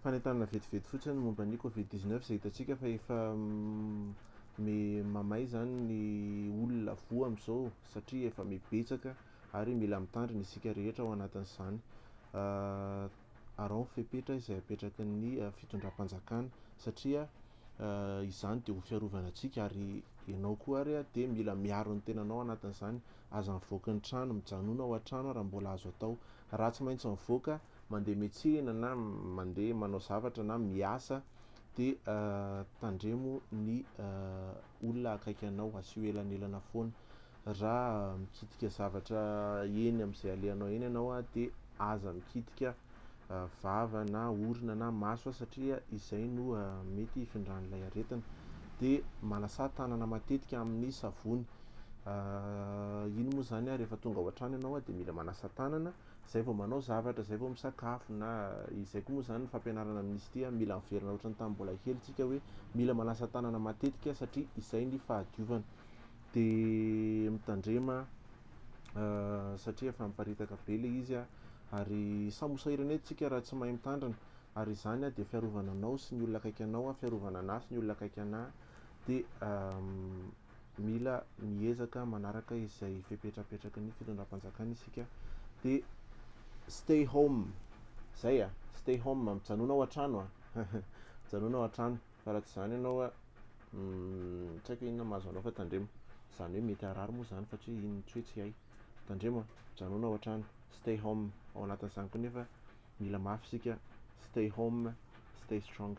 Fanentanana vetivety fotsiny momba ny Covid 19 izay hitantsika fa efa me mamay izany ny olona voa amin'izao satria efa mibetsaka ary mila mitandrina isika rehetra ao anatin'izany. Araho ny fepetra izay apetraky ny fitondram-panjakana satria izany dia ho fiarovana antsika ary ianao koa ary dia mila miaro ny tenanao anatin'izany. Aza mivoaka ny trano, mijanona ao an-trano raha mbola azo atao. Raha tsy maintsy mivoaka, mandeha miantsena na mandeha manao zavatra na miasa dia tandremo ny olona akaiky anao, asio elanelana foana. Raha mikitika zavatra eny amin'izay alehanao eny ianao dia aza mikitika vava na orona na maso satria izay no mety hifindran'ilay aretina. Dia manasà tanana matetika amin'ny savony. Iny moa izany rehefa tonga ao an-trano ianao dia mila manasa tanana zay vao manao zavatra, zay vao misakafo na izay koa moa izany ny fampianarana amin'izy ity mila miverina ohatran'ny tamin'ny mbola kely tsika hoe mila manasa tanana matetika satria izay ny fahadiovana. Dia mitandrema satria efa miparitaka be ilay izy ary samy ho sahirana eto tsika raha tsy mahay mitandrina ary izany dia fiarovana anao sy ny olona akaiky anao, fiarovana anahy sy ny olona akaiky anahy dia mila miezaka manaraka izay fepetra apetraky ny fitondram-panjakana isika. Dia stay home zay a, stay home, mijanona ao an-trano a, mijanona ao an-trano fa raha tsy izany ianao a tsy haiko inona mahazo anao fa tandremo, izany hoe mety harary moa izany satria iny tsy hoe tsy hay. Tandremo a, mijanona ao an-trano, stay home, ao anatin'izany koa nefa mila mafy isika, stay home, stay strong.